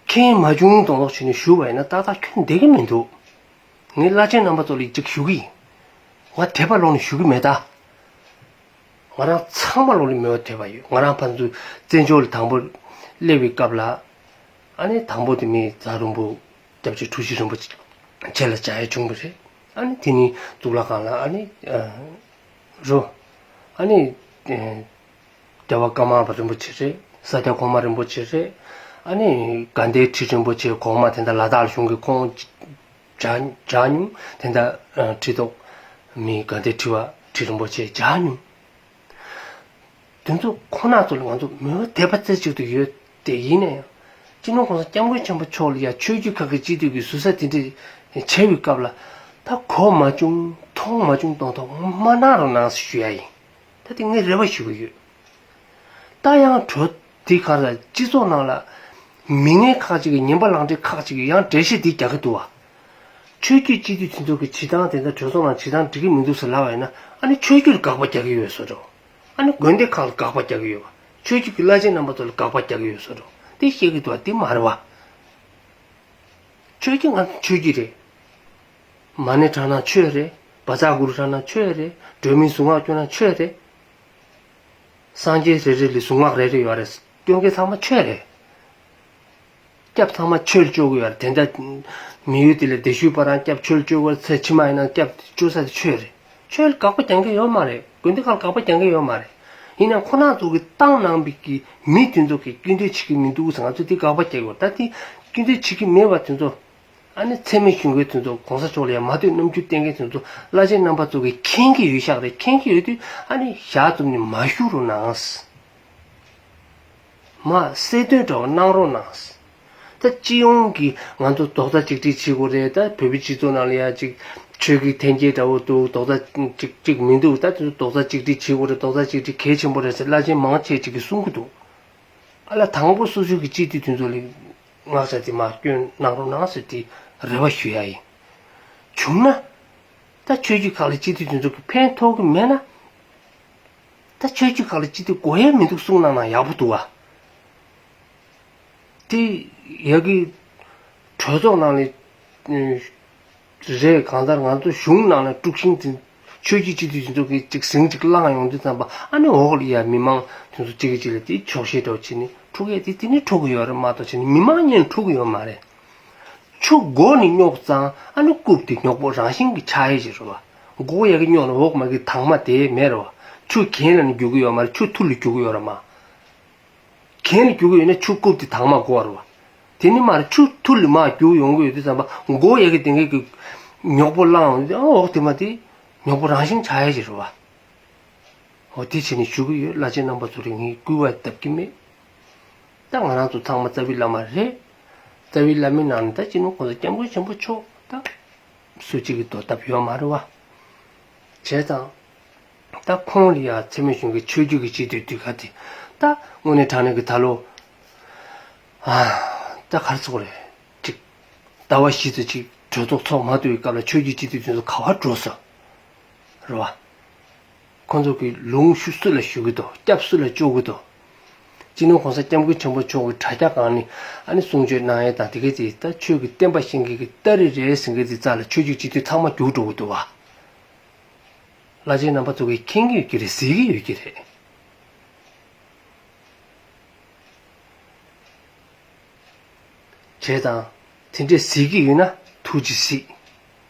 མཁྱེན་མ་བྱུང་མདོག་མདོག་བྱས་ནས་ཞུ་བ་ཡིན་ན་ཏག་ཏག་ཁྱོན་བསྡད་ཀྱི་མི་འདུག་ངས་བླ་ཆེན་རྣམ་པ་ཚོ་ལ་ཅིག་ཞུ་གི་ཡིན། ང་དད་པ་ལོག་ནས་ཞུ་གི་མེད་ད། ང་རང་ཚང་མ་ལོག་ལ་མོས་པ་དད་པ་ཡོད། ང་རང་ཕར་ཚུར་བཙན་བྱོལ་ལ་དང་པོ་སླེབས་པའི་སྐབས་ལ། ཨ་ནི་དང་པོ་དེ་མི་རྫ་རིན་པོ་སྐྱབས་རྗེ་འཁྲུལ་ཞིག་རིན་པོ་ཆེ་ལ་བྱ་ཡ་བྱུང་བ་རེད། ཨ་ནི་དེ་ནི་གཙུག་ལག་ཁང་ལ་ཨ་ནི་རོ། ཨ་ནི་རྒྱལ་བ་ཀརྨ་པ་རིན་པོ་ཆེ་རེད། ས་སྐྱ་གོང་མ་རིན་པོ་ཆེ་རེད། ཨ་ནི་དགའ་ལྡན་ཁྲི་རིན་པོ་ཆེ་གོང་མ་དེ་འདྲ་ལ་དྭགས་ལ་བཞུགས་མཁན་ཁོང་མཇལ་མཇལ་མྱོང་། དེ་འདྲ་ཁྲི་ཐོག་མི་དགའ་ལྡན་ཁྲི་པ་ཁྲི་རིན་པོ་ཆེ་མཇལ་མྱོང་། དེ་ཚོ་ཁོ་ན་ཚོ་ལ་ང་ཚོ་མོས་པ་དད་པ་རྩེ་གཅིག་ཏུ་ཡོད་དེ། ཡིན་ན་ཡང་སྤྱི་ནོར་༸གོང་ས་༸སྐྱབས་མགོན་ཆེན་པོ་མཆོག་ལ་ཡ་ཆོས་བརྒྱུད་ཁག་གི་སྤྱི་འཐུས་ཀྱིས་ཟུར་ཟ་དེ་འདྲ་བྱས་པའི་སྐབས་ལ། ད་གོ་མ་བྱུང་མཐོང་མ་བྱུང་གཏོང་ཐོག་མ་གནང་རོགས་གནང་ཞུ་ཡ་ཡིན། ད་དེ་ངས་རེ་བ་ཞུ་གི་ཡོད། ད་ཡང་གྲོས་དེ་ག་རེ་སྤྱི་ཚོགས་ནང་ལ་མི་ངན་ཁག་ཅིག་གིས་ངན་པ་ལག་འབྲེལ་ཁག་ཅིག་གིས་ཡང་འགྲེལ་བཤད་འདི་རྒྱག་གི་འདུག་བ། ཆོས་བརྒྱུད་སྤྱི་འཐུས་དེ་ཚོ་གི་བྱེད་སྟངས་དེ་འདྲ་གྲོས་ཚོགས་ནང་བྱེད་སྟངས་འགྲིག་གི་མི་འདུག་ཟེར་ལབ་པ་ཡིན་ན། ཨ་ནི་ཆོས་བརྒྱུད་ལ་དགག་པ་རྒྱག་གི་ཡོད་བཟོ་འདྲ། ཨ་ནི་དགོན་སྡེ་ཁག་ལ་དགག་པ་རྒྱག་གི་ཡོད་བ། ཆོས་བརྒྱུད་ཀྱི་བླ་ཆེན་རྣམ་པ་ཚོ་ལ་དགག་པ་རྒྱག་གི་ཡོད་བཟོ་འདྲ། དེ་བཤད་གི་འདུག་བ། དེ་མ་རེད་བ། ཆོས་བརྒྱུད་ང་ཚོ་ཆོས་བརྒྱུད་རེད། མ་ཎི་བགྲངས་ན་ཆོས་རེད། བཛྲ་གུ་རུ་བགྲངས་ན་ཆོས་རེད། སྒྲོལ་མའི་གཟུངས་སྔགས་སྐྱོན་ན་ཆོས་རེད། སངས་རྒྱས་རེ་རེ་ལ་གཟུངས་སྔགས་རེ་རེ་ཡོད་རེད། སྐྱོན་མཁན་ཚང་མ་ཆོས་རེད། སྐྱབས་ཚང་མ་ཆོས་ལ་སྤྱོད་དགོས་ཡོད་རེད། དེ་འདྲ་མི་ཡུལ་དེ་ལ་བདེ་ཤུལ་བ་རང་སྐྱབས་ཆོས་ལ་སྤྱོད་དགོས་རེད། ཚེ་ཕྱི་མ་ཡིན་ན་སྐྱབས་སྤྱོད་ས་དེ་ཆོས་རེད། ཆོས་ལ་དགག་པ་རྒྱག་མཁན་ཡོད་མ་རེད། དགོན་སྡེ་ཁག་ལ་དགག་པ་རྒྱག་མཁན་ཡོད་མ་རེད། ཡིན་ནའང་ཁོ་རང་ཚོ་གིས་བཏང་གནང་བའི་གི་མི་དེ་ཚོ་གིས་སྐྱོན་འདོན་བྱེད་ཀྱི་མི་འདུག་ཟེར་ང་ཚོ་དེ་དགག་པ་རྒྱག་དགོས། ད་དེ་སྐྱོན་འདོན་བྱེད་ཀྱི་མེད་པ་དེ་ཚོ། ཨ་ནི་འཚེ་མེད་གཞུང་གི་དོན་དུ་གོང་ས་མཆོག་ལ་ཡང་མ་ལྟོས་རྣམ་འགྱུར་བསྟན་མཁན་དེ་ཚོ་བླ་ཆེན་རྣམ་པ་ཚོ་གིས་མཁྱེན་གྱི་ཡོད་ཤག་རེད། མཁྱེན་གྱི་ཡོད་དུས་ཨ་ནི་ཞག་ཙམ་ནས་མ་ཞུ་རོགས་གནང་། མ་གསལ་སྟོན་འདྲ་བོ་གནང་རོགས་གནང་། ད་སྤྱི་ཡོངས་ཀྱི་ང་ཚོ་རྡོག་རྩ་གཅིག་སྒྲིལ་བྱེད་དགོས་རེད། ད་བོད་པའི་སྤྱི་ཚོགས་ནང་ལ་ཡང་ཅིག་ཆོས་ཀྱི་འཐེན་འཁྱེར་འདྲ་བོ་འདུག་རྡོག་རྩ་གཅིག་གཅིག་མི་འདུག་ད་དེ་ཚོ་རྡོག་རྩ་གཅིག་སྒྲིལ་བྱེད་དགོས་རེད། རྡོག་རྩ་གཅིག་སྒྲིལ་གལ་ཆེན་པོ་རེད་ཟེར་བླ་ཆེན་མང་ཆེ་ཅིག་གིས་གསུང་གི་འདུག་ཨ་ལ་དང་པོ་སོ་སོའི་གི་སྤྱི་འཐུས་དེ་ཚོ་ལ་མངགས་བྱ་དེ་མར་སྐྱོན་གནང་རོགས་གནང་ཟེར་དེ་རེ་བ་ཞུ་ཡ་ཡིན། བྱུང་ན། ད་ཆོས་བརྒྱུད་ཁག་ལ་སྤྱི་འཐུས་དེ་ཚོ་གི་ཕན་ཐོགས་གི་མེད་ན། ད་ཆོས་བརྒྱུད་ཁག་ལ་སྤྱི་འཐུས་དགོས་ཡ་མི་འདུག་གསུང་གནང་ན་ཡག་པོ་འདུག་བ། དེ་ཡ་གི་གྲོས་ཚོགས་ནང་ལ་རེད། གང་ལྟར་ང་ཚོ་གཞུང་ནང་ལ་དཀྲུག་ཤིང་དེ་ཆོས་བརྒྱུད་སྤྱི་འཐུས་དེ་ཚོ་གི་ཅིག་ཟིང་ཅིག་བསླངས་ཡོང་དུས་ཙམ་པ་ཨ་ནི་འོག་ལ་ཡ་མི་མང་དེ་ཚོ་གཅིག་གིས་གཅིག་ལ་དེ་ཆོག་ཤེས་འདྲ་བོ་བྱས་ནས་འཁྲུག་ཡས་དེ་དེ་ནི་འཁྲུག་གི་ཡོད་རེད་མ་གཏོགས་བྱས་ནས་མི་མང་གཉིས་འཁྲུག་གི་ཡོད་མ་རེད། ཆུ་མགོ་ནས་རྙོག་ཙང་ཨ་ནི་རྐུབ་དེ་རྙོག་པོ་རང་བཞིན་གྱིས་ཆགས་ཡས་ཅིག་རེད་བ། མགོ་ཡ་གི་རྙོག་ན་འོག་མ་གི་དྭངས་མ་དེ་མེད་རེད་བ། ཆུ་གྱེན་ལ་ནི་རྒྱུག་གི་ཡོད་མ་རེད། ཆུ་ཐུར་ལ་རྒྱུག་གི་ཡོད་རེད་མ། གྱེན་ལ་རྒྱུག་གི་ཡོད་ན་ཆུ་རྐུབ་དེ་དྭངས་མ་དགོས་རེད་བ། དེ་ནི་མ་རེད། ཆུ་ཐུར་ལ་མར་རྒྱུག་ཡོང་གི་ཡོད་དུས་ཙམ་པ་མགོ་ཡ་གི་དེ་འགའི་གི་རྙོག་པོ་བསླངས་ཡོང་དུས་ཨ་འོག་དེ་མ་དེ་རྙོག་པོ་རང་བཞིན་ཆགས་ཡས་ཅིག་རེད་བ། འོ་དེ་བྱས་ནས་ཞུ་གི་ཡོད། བླ་ཆེན་རྣམ་པ་ཚོ་ལ་ངས་སྐུལ་བ་བཏབ་ཀྱི་མེད། ད་ང་རང་ཚོ་ཚང་མ་རྩ་བའི་བླ་མ་རེད། རྩ་བའི་བླ་མའི་ནང་ནས་ད་སྤྱི་ནོར་༸གོང་ས་༸སྐྱབས་མགོན་ཆེན་པོ་མཆོག་ད་ སུ་གཅིག་གིས་དོ་བཏབ་ཡོད་མ་རེད་བ། བྱས་ཙང་། ད་ཁོང་ལ་ཡ་འཚེ་མེད་གཞུང་གི་ཆོས་བརྒྱུད་ཀྱི་སྤྱི་འཐུས་དུས་ཁ་དེ། ད་དངོས་གནས་དྲང་གནས་ཀྱི་ད་ལོ། ཨ། ད་ག་རེ་ཟེར་དགོས་རེད། ཅིག་ཟླ་བ་བཞི་ཙམ་ཅིག་གྲོས་ཚོགས་ཚོགས་མ་ཐུབ་པའི་སྐབས་ལ་ཆོས་བརྒྱུད་སྤྱི་འཐུས་དེ་ཚོ་ག་པར་འགྲོ་སོང་། རེད་བ། ཁོང་ཚོ་གི་ལུང་ཤུ་སུ་ལ་ཞུ་གི་འདུག་སྐྱབས་སུ་ལ་བཅོལ་གི་འདུག་སྤྱི་ནོར་༸གོང་ས་༸སྐྱབས་མགོན་ཆེན་པོ་མཆོག་གི་དྲ་རྒྱ་སྒང་ནས་ཨ་ནི་གསུང་ཆོས་གནང་ཡས་དང་དེ་གའི་དེ་ད་ཆོས་ཀྱི་བསྟན་པ་བཤིག་མཁན་གྱི་སྟ་རེ་རེད་ཟེར་མཁན་དེ་རྩ་ལ་ཆོས་བརྒྱུད་སྤྱི་འཐུས་ཚང་མ་རྒྱུགས་འགྲོ་གི་འདུག་བ། བླ་ཆེན་རྣམ་པ་ཚོ་གིས་མཁྱེན་གྱི་ཡོད་ཀྱི་རེད། གཟིགས་ཀྱི་ཡོད་ཀྱི་རེད། བྱས་ཙང་། དེ་འདྲས་གཟིགས་ཀྱི་ཡོད་ན་ཐུགས་རྗེ་གཟིགས།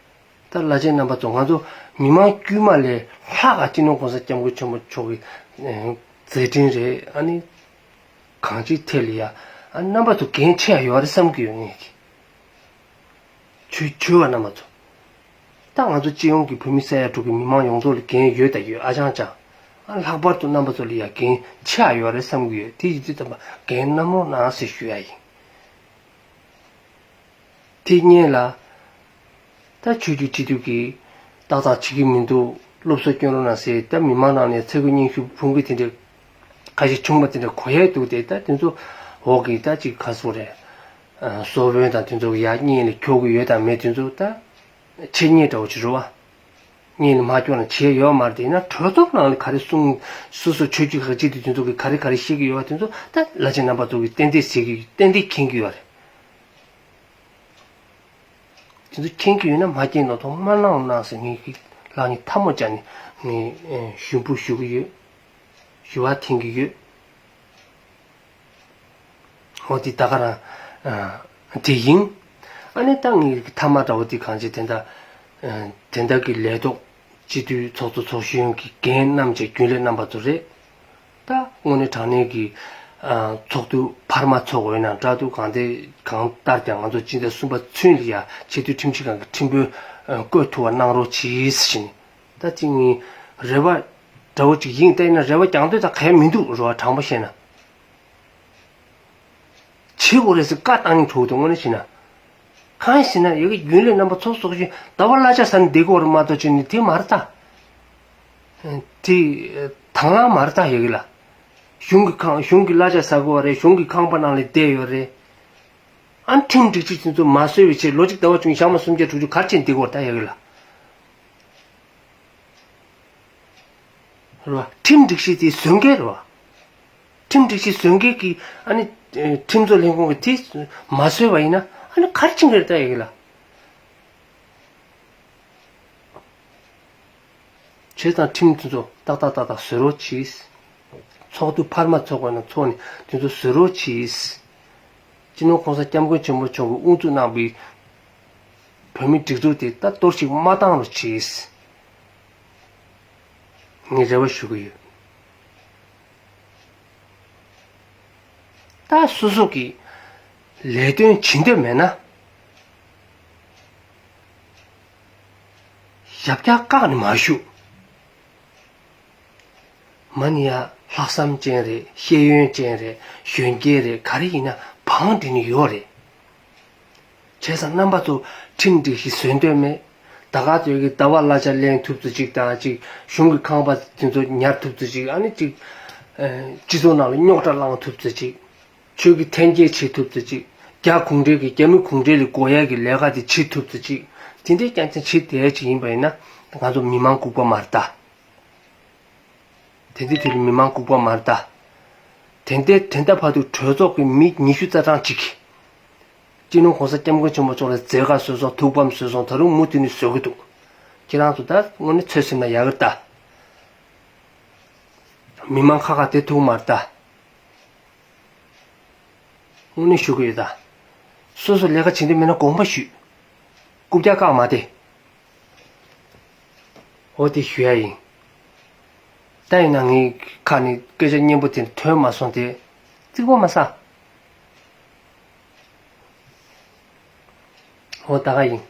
ད་བླ་ཆེན་རྣམ་པ་ཚོ། ང་ཚོ་མི་མང་དཀྱུས་མ་ལས་ལྷག་ག་སྤྱི་ནོར་༸གོང་ས་༸སྐྱབས་མགོན་ཆེན་པོ་མཆོག་གི་ཨེ་མཛད་འཕྲིན་རེད། ཨ་ནི་གང་ཅིའི་ཐད་ལ་ཡ། ཨ་ནི་རྣམ་པ་ཚོ་འགན་ཆེ་ཡ་ཡོད་རེད་བསམ་གྱི་ཡོད། ངས་ཀྱི་ཆོས་ཆོས་པ་རྣམ་པ་ཚོ། ད་ང་ཚོ་སྤྱི་ཡོངས་ཀྱི་བོད་མི་ས་ཡ་དྲུག་གི་མི་མང་ཡོངས་རྫོགས་ལ་འགན་ཡོད་དང་ཡོད། ཨ་ཅང་ཅང་། ཨ་ལྷག་པར་དུ་རྣམ་པ་ཚོ་ལ་ཡ་འགན་ཆེ་ཡ་ཡོད་རེད་བསམ་གྱི་ཡོད། དེ་ཡིན་དུས་ཙམ་པ་འགན་བསྣམ་རོགས་གནང་ཟེར་ཞུ་ཡ་ཡིན། དེ་སྔོན་ལ། ད་ཆོས་བརྒྱུད་སྤྱི་འཐུས་ཀྱིས་ཏག་ཏག་བྱེད་ཀྱི་མི་འདུག་སློབ་གསོ་སྐྱོན་རོགས་གནང་ཟེར། ད་མི་མང་ནང་ནས་ཚ་གུ་སྙིང་ཤུགས་བུང་གི་དེ་འདྲ་ཁ་ཞེ་ཆུང་བ་དེ་འདྲ་གོ་ཡས་འདུག་སྟེ། ད་དེ་ཚོ་འོག་གི་ད་ཅིག་ག་ཟེར་རེད། ཨ་སོ་བོན་དང་དེ་ཚོ་གི་ཡ་སྙིང་ལ་འཁྱོག་གི་ཡོད་དང་མེད་དེ་ཚོ་ད་ཆེ་ཉེས་འདྲ་བོ་ཅིག་རེད་བ། སྙིང་ལ་མ་འཁྱོག་ན་བྱས་ཡོད་མ་རེད། དེ་ཡིན་ན་གྲོས་ཚོགས་ནང་ལ་ག་རེ་གསུང་། སོ་སོ་ཆོས་བརྒྱུད་ཁག་སྤྱི་འཐུས་དེ་ཚོ་གི་ག་རེ་ག་རེ་བཤད་ཀྱི་ཡོད་བ་དེ་ཚོ་ད་བླ་ཆེན་རྣམ་པ་ཚོ་གི་ཏན་ཏན་གཟིགས་ཀྱི་ཡོད། ཏན་ཏན་མཁྱེན་གྱི་ཡོད་རེད། དེ་ཚོ་མཁྱེན་གྱི་ཡོད་ན་མ་མཁྱེན་ནོ་ཐོག་མ་གནང་གནང་ཟེར་ངས་ལག་གཉིས་ཐལ་མོ་སྦྱར་ནས་ངས་ཞུ་འབོད་ཞུ་གི་ཡོད། ཞུ་བ་འཐེན་གྱི་ཡོད། འོ་དེ་ད་ག་རང་དེ་ཡིན། ཨ་ནི་ད་ངས་མཐའ་མ་འདྲ་བོ་དེ་གང་བྱེད་དེ་འདྲ། དེ་འདྲ་གི་ལས་ཐོག་སྤྱི་འཐུས་ཚོགས་གཙོ་ཚོགས་གཞོན་གྱི་འགན་བསྣམས་བྱས་རྒྱུན་ལས་རྣམ་པ་ཚོ་རེད། ད་དངོས་གནས་དྲང་གནས་ཀྱི་ཚོགས་འདུ་འཕར་མ་ཚོགས་འོས་ན་འདྲ་འདུག་གང་དེ་གང་ལྟར་ཀྱང་ང་ཚོ་སྤྱི་ཟླ་གསུམ་པ་ཚུན་ལ་ཡ་ཆེས་མཐོའི་ཁྲིམས་ཞིབ་ཁང་གི་ཁྲིམས་དཔོན་བསྐོ་ཐུབ་པ་གནང་རོགས་གྱིས་ཟེར་ནས། ད་དེ་ངའི་རེ་བ་འདྲ་བོ་ཅིག་ཡིན། ད་ཡིན་ན་རེ་བ་རྒྱག་འདོད་ད་གང་ཡང་མི་འདུག་རེ་བ་དྲང་པོ་བཤད་ན། བྱེད་དགོས་རེད་ཟེར་བཀའ་བཏང་སྙིང་བྲོ་གི་འདུག་དངོས་གནས་བྱས་ན། གང་ཡིན་ཟེར་ན་ཡ་གི་རྒྱུན་ལས་རྣམ་པ་ཚོ་ཚོགས་གཞོན་ཟླ་བ་གླ་ཆ་ཟ་ནས་བསྡད་དགོས་རེད་མ་གཏོགས་བྱས་ནས་དེ་མ་རེད་ད། དེ་དང་བླངས་མ་རེད་ད་ཡ་གི་ལ། གཞུང་གི་ཁང་གཞུང་གི་གླ་ཆ་ཟ་དགོས་པ་རེད། གཞུང་གི་ཁང་པ་ནང་ལ་བསྡད་ཡོད་རེད། ཨ་ཁྲིམས་སྒྲིག་གཞི་དེ་ཚོ་མ་བཟོས་པའི་ཆེད་ལོ་གཅིག་ཟླ་བ་བཅུ་གཉིས་ཞག་མ་སུམ་བརྒྱ་དྲུག་ཅུ་ག་རེ་བྱས་ནས་བསྡད་དགོས་རེད་ད་ཡ་གི་ལ། རེད་བ། ཁྲིམས་སྒྲིག་གཞི་དེ་བཟོ་མཁན་རེད་བ། ཁྲིམས་སྒྲིག་གཞི་བཟོ་མཁན་གྱིས་ཨ་ནི་ཁྲིམས་བཟོ་ལས་ཁུངས་ཀྱིས་དེ་མ་བཟོས་པ་ཡིན་ན་ཨ་ནི་ག་རེ་བྱེད་མཁན་རེད་ད་ཡ་གི་ལ། བྱས་ཙང་ཁྲིམས་དེ་ཚོ་ཏག་ཏག་ཏག་ཏག་བཟོ་རོགས་གྱིས། ཚོགས་འདུ་འཕར་མ་ཚོགས་པ་ན་ཚོགས་ནས་དེ་ཚོ་བཟོ་རོགས་གྱིས། སྤྱི་ནོར་༸གོང་ས་༸སྐྱབས་མགོན་ཆེན་པོ་མཆོག་གིས་དབུ་འཛུགས་གནང་བའི་བོད་མིའི་སྒྲིག་འཛུགས་དེ་ད་གཏོར་བཤིག་མ་བཏང་རོགས་གྱིས། ངས་རེ་བ་ཞུ་གི་ཡོད། ད་སོ་སོ་གི་ལས་དོན་བྱེད་འདོད་མེད་ན། ཞབས་བཀྱག་བཀག་ནས་མ་བཞུགས། མ་ནི་ཡ་ལྷག་བསམ་ཅན་རེད། ཤེས་ཡོན་ཅན་རེད། གཞོན་སྐྱེས་རེད། ག་རེ་ཡིན་ན་བང་སྒྲིག་ནས་ཡོད་རེད། བྱས་ཙང་རྣམ་པ་ཚོ་ཁྲིམས་སྒྲིག་གཞི་བཟོས་འདོད་མེད། ད་ག་ཚོད་ཀྱི་ཟླ་བ་གླ་ཆ་ལེན་ཐུབ་ཚོད་ཅིག་དང་ཅིག་གཞུང་གི་ཁང་པ་དེ་ཚོ་ཉར་ཐུབ་ཚོད་ཅིག་ཨ་ནི་ཅིག་ཨ་སྤྱི་ཚོགས་ནང་ལ་རྙོག་དྲ་བསླང་ཐུབ་ཚོད་ཅིག་ཆོས་ཀྱི་འཐེན་འཁྱེར་བྱེད་ཐུབ་ཚོད་ཅིག་རྒྱ་གུང་ཁྲན་གྱི་རྒྱ་མི་གུང་ཁྲན་ལ་དགོས་ཡ་གི་ལས་ཀ་དེ་བྱེད་ཐུབ་ཚོད་ཅིག་དེ་འདྲའི་རྐྱང་རྐྱང་བྱེད་བསྡད་ཡ་ཅིག་ཡིན་པ་ཡིན་ན་ང་ཚོ་མི་མང་ལྐུགས་པ་མ་རེད་ད། དེ་འདྲའི་དུས་ལ་མི་མང་ལྐུགས་པ་མ་རེད་ད། དེ་འདྲའི་དེ་འདྲ་བར་དུ་གྲོས་ཚོགས་ཀྱི་མི་ཉི་ཤུ་རྩ་གྲངས་ཅིག་སྤྱི་ནོར་༸གོང་ས་༸སྐྱབས་མགོན་ཆེན་པོ་མཆོག་ལ་མཛད་དཀའ་བཟོས་སོང་། ཐུགས་ཕམ་བཟོས་སོང་། ད་རུང་མུ་མཐུད་ནས་བཟོ་གི་འདུག་ཁྱེད་རང་ཚོ་ད་དངོས་གནས་ཚོད་ཟིན་ན་ཡག་གི་རེད་ད། མི་མང་ཁ་ཁ་བདེ་ཐུབ་མ་རེད་ད། དངོས་གནས་ཞུ་གི་ཡོད་ད། སོ་སོ་ལས་ཀ་བྱེད་འདོད་མེད་ན་དགོངས་པ་ཞུས། རྐུབ་བཀྱག་བཀག་མ་བསྡད། འོ་དེ་ཞུ་ཡ་ཡིན། ད་ཡིན་ན་ངའི་ཁ་ནས་སྐད་ཆ་སྙན་པོ་དེ་ཐོན་མ་སོང་སྟེ། རྩིག་པ་མ་ཟ། འོ་ད་ག་ཡིན།